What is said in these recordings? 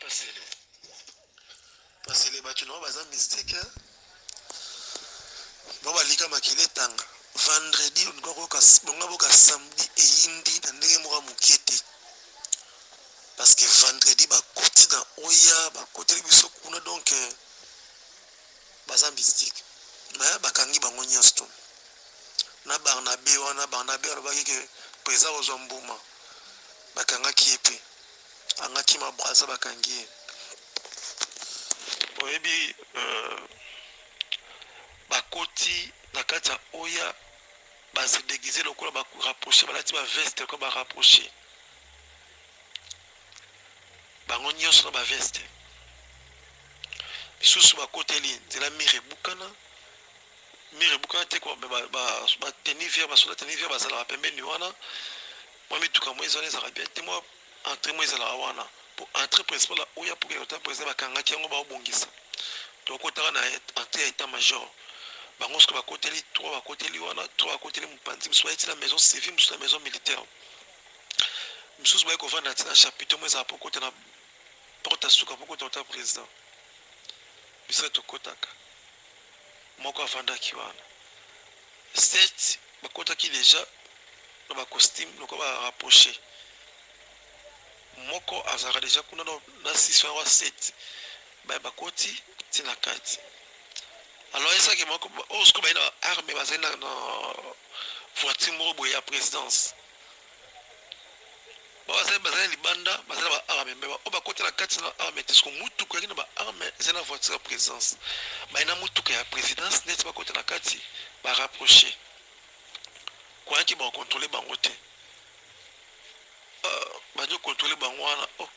Pasele pasele bato na baza mystique hein? Bango balika makila etanga vendredi olinga koyoka bonga boka samedi eyindi na ndenge moko ya mokie te parce que vendredi bakoti na oya bakoteli biso kuna donc euh, baza mystique mais bakangi bango nyonso to na Barnabe wana. Barnabe alobaki ke président akozwa mbuma, bakangaki ye mpe angaki mabraza, bakangi ye. Oyebi euh, bakoti na kati ya oya, base déguise lokola barapproche, balati baveste lokola barapproche, bango nyonso na baveste. Misusu bakoteli nzela mire ebukana, mire ebukana te kwa bateni vier, basoda teni vier bazalaka pembeni wana. Mwa mituka mwa ezala ezalaka bien te, mwa entrée mwa ezalaka wana po entrée principale oyo apoki na président, bakangaki yango, baobongisa. Tokotaka na entrée ya état major. Bango soki bakoteli trois, bakoteli wana trois, bakoteli mopanzi, mosusu bayeti na maison civile, mosusu na maison militaire, mosusu baye kovanda ntina chapiteau mo ezala po kota na porte ya suka po kota ota président. Biso tokotaka, moko avandaki wana. Sept bakotaki déjà na bacostume lokola barapproche, moko azalaka déjà kuna na six wana, sept baye bakoti ntina kati. Alors esaki moko oyo sikoyo baye na arme, bazali na voiture moko boye ya présidence. Bazali libanda, bazali na baarme, me oyo bakoti na kati na arme te. Siko mutuka yaki na baarme, ezali na voiture ya présidence, baye na mutuka ya présidence neti bakota na kati barapproche, koyaki bakontrole bango te. Bandi kocontrôler bango wana. Oh,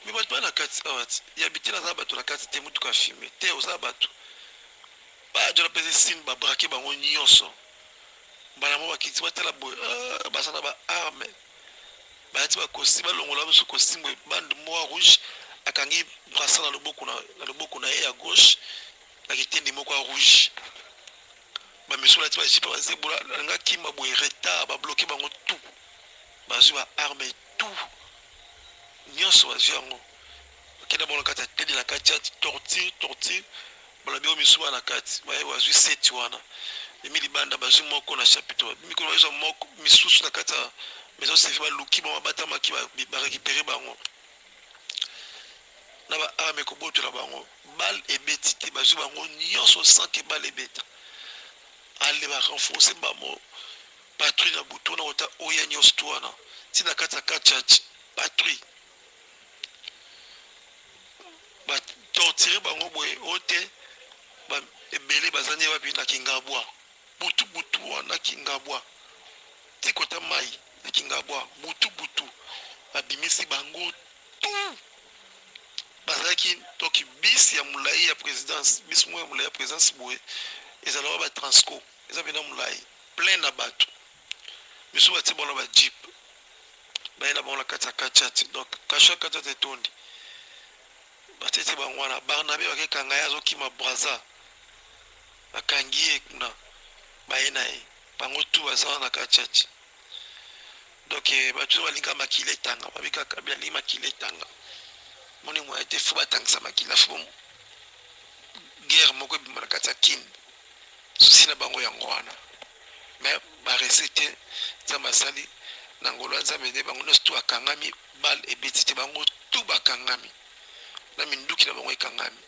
me bato baa na kati awa ti ya bitene, aza bato na kati te, mutuka fume te, oza bato bajola mpenza esine, babraquer bango nyonso. Mbala mo bakiti, batala boye, baza na baarme, bayati bakosi, balongola biso costume boye, bande moko rouge, akangi brassard na loboko na ye ya gauche na kitendi moko ya rouge. Bamisu balati bajipe bazebola, alinga kima boye, retard, babloquer bango tout, bazwi baarme tout nyonso, bazwi yango, bakenda bango na kati ya tedi, na kati ya torture, torture. Balobi oyo misu bana na kati baye, bazwi sept wana, bimi libanda, bazwi moko na chapiteau, mikolo bazwa moko misusu na kati ya maison civile, baluki bango, babatamaki, barécupérer bango na baarme, kobotola bango, balle ebeti te, bazwi bango nyonso sans que balle ebeta. Ale barenforcer bango, patrouille na butu wana, kota oya nyonso tu wana ntina kati ya kachachi, patrouille, batorturer bango boye oyo te. Ebele baza nde wapi? Na Kingabwa, butu butu wana, Kingabwa ti kota mai na Kingabwa, butu butu babimisi bango tu. Bazalaki toki bus ya molai ya présidence, bus moko ya molai ya présidence boye, ezalaka batransco, eza mpena molai, plein na bato. Misusu batie bango na bajeep, baye na bango na kati ya kachati. Donc kasho ya kachati etondi, batieti bango wana. Barnabe bakekanga ye, azokima braza, bakangi ye kuna, baye na ye, bango tu baza wana na kachati. Donc bato oyo balinga makila etanga, babikaka balingi makila etanga, moni moya te, fo batangisa makila, fo guerre moko ebima na kati ya Kine. Susi na bango yango wana, me barese te. Nzambe asali na ngolo ya Nzambe nde bango nyonso tu bakangami, balle ebeti te, bango tu bakangami na minduki na bango ekangami.